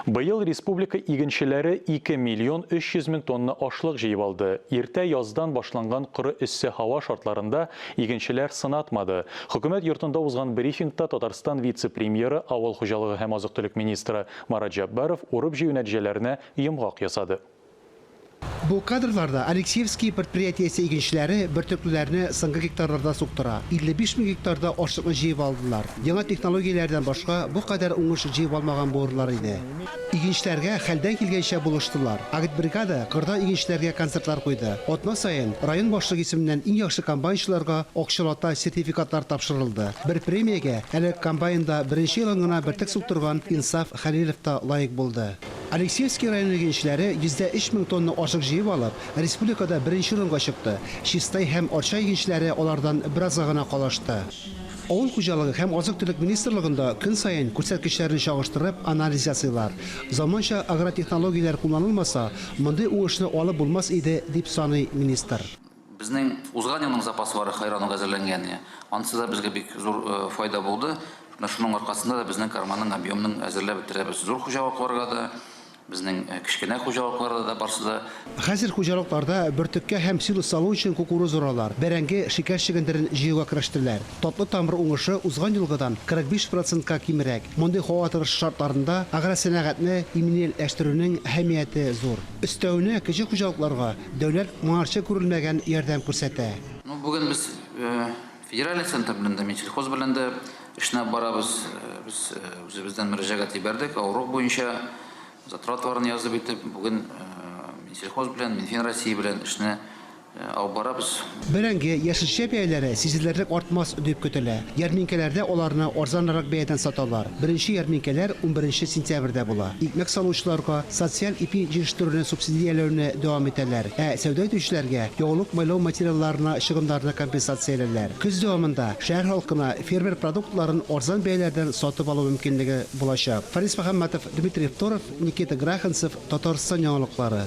Быел республика игенчеләре 2 миллион 300 мең тонна ашлык җыеп алды. Иртә яздан башланган коры эссе һава шартларында игенчеләр сынатмады. Хөкүмәт йортында узган брифингта Татарстан вице-премьеры, авыл хуҗалыгы һәм азык-төлек министры Марат Җәббаров урып-җыю нәтиҗәләренә йомгак ясады. Бу кадрларда Алексеевский предприятиесе игенчеләре бөртеклеләрне соңгы гектарларда суктыра. 55 мең гектарда ашлыкны җыеп алдылар. Яңа технологияләрдән башка бу кадәр уңыш җыеп алмаган булырлар иде. Игенчеләргә хәлдән килгәнчә булыштылар. Агитбригада кырда игенчеләргә концертлар куйды. Атна саен район башлыгы исеменнән иң яхшы комбайнчыларга акчалата сертификатлар тапшырылды. Бер премиягә әле комбайнда беренче елын гына бөртек суктырган Инсаф Хәлилов та лаек булды. Алексеевский районы игенчеләре 103 мең тонна ашлык җыеп алып, республикада беренче урынга чыкты, Чистай һәм Арча игенчеләре алардан беразга гына калышты. Авыл хуҗалыгы һәм азык-төлек министрлыгында көн саен күрсәткечләрне чагыштырып, анализ ясыйлар. Заманча агротехнологияләр кулланылмаса, мондый уңышны алып булмас иде, дип саный министр. Безнең узган елның запаслары хәйран ук әзерләнгән. Анысы да безгә бик зур файда булды. Менә шуның аркасында да безнең карманның объемын әзерләп бетерәбез. Зур хуҗалыкларга да, безнең кечкенә хуҗалыкларда да барсы да. Хәзер хуҗалыкларда бөртеккә һәм силос салу өчен кукуруз уралар, бәрәңге, шикәр чөгендерен җыюга керештеләр. Татлы тамыр уңышы узган елгыдан 45 процентка кимрәк. Мондый һава торышы шартларында агросәнәгатьне иминиятләштерүнең әһәмияте зур. Өстәвенә, кече хуҗалыкларга дәүләт моңарчы күрелмәгән ярдәм күрсәтә. Ну, бүген без Федеральный центр белән дә, Минсельхоз белән дә эшне алып барабыз. Без үзебездән мөрәҗәгать җибәрдек, авырук буенча затратларын язып итеп, бүген Минсельхоз белән, Минфин России белән эшне алып барабыз. Бәрәңге, яшелчә бәяләре сизелерлек артмас дип көтелә. Ярминкәләрдә аларны арзанрак бәядән саталар. Беренче ярминкәләр унберенче сентябрьдә була. Икмәк салучыларга социаль ипи җитештерүне субсидияләүне дәвам итәләр, ә сәүдә итүчеләргә ягулык-майлау материалларына чыгымнарны компенсациялиләр. Көз дәвамында шәһәр халкына фермер продуктларын арзан бәяләрдән сатып алу мөмкинлеге булачак. Фарис Мөхәммәтов, Дмитрий Второв, Никита Граханцев, Татарстан яңалыклары.